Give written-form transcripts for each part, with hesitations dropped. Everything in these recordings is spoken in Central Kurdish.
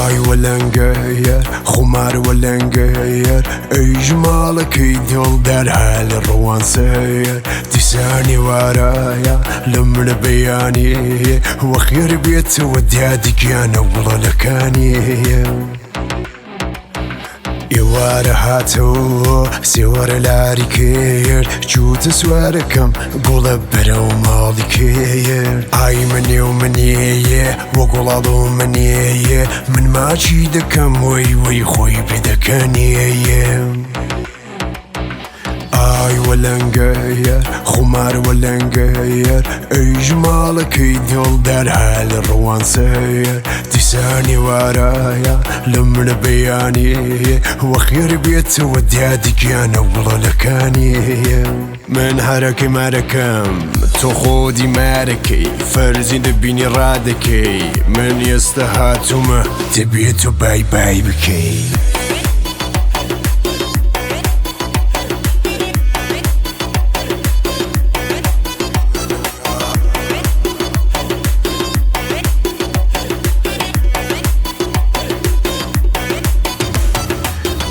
ئای وەلەنگەیەر خومار وەلەنگەیەر ئەیژ ماڵەکەی دڵدار هە لە ڕوان سەیەر دیسانی وارایە لە منە بەیانی وەخێر بێتەوە دادی گیانە گوڵەلەکانی. ئێوارە هاتەوە سێوارە لاری کرد چووتە سوارەکەم گوڵە بەرەو ماڵی کرد ئای منێ و منێیە وە گوڵاڵ و منێیە من ماچی دەکەم وەی وەی خۆی پێدەکەنێیە. ئای وەلەنگەیەر خومار وەلەنگەیەر ئەیژ ماڵەکەی دڵدار هە لە ڕوان سەیەر دیسانی وارایە لە منە بەیانی وەخێر بێتەوە دادی گیانە گوڵەلەکانی. من هەرەکەی مارەکەم تۆ خۆدی مارەکەی فەرزی دەبینی ڕادەکەی من ئێستا هاتوومە دەبێت تۆ بای بای بکەی.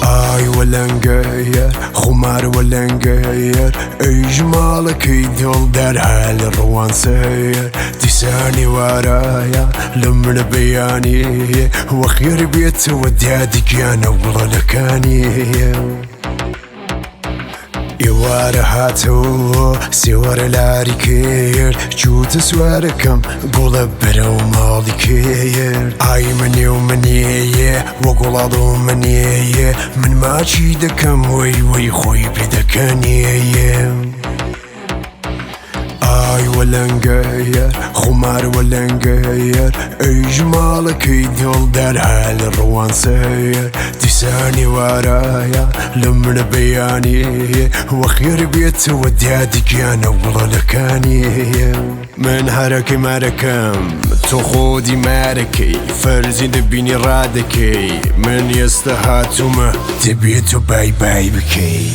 ئای وەلەنگەیەر خومار وەلەنگەیەر ئەیژ ماڵەکەی دڵدار هە لە ڕوان سەیەر دیسانی وارایە لە منە بەیانی وەخێر بێتەوە دادی گیانە گوڵەلەکانی. ئێوارە هاتەوە سێوارە لاری کرد چووتە سوارەکەم گوڵە بەرەو ماڵی کرد ئای منێ و منێیە وە گوڵاڵ و منێیە من ماچی دەکەم وەی وەی خۆی پێدەکەنێیە. ئای وەلەنگەیەر خومار وەلەنگەیەر ئەیژ ماڵەکەی دڵدار هە لە ڕوان سەیەر دیسانی وارایە لە منە بەیانی وەخێر بێتەوە دادی گیانە گوڵەلەکانی. من هەرەکەی مارەکەم تۆ خۆدی مارەکەی فەرزی دەبینی ڕادەکەی من ئێستا هاتوومە دەبێت تۆ بای بای بکەی.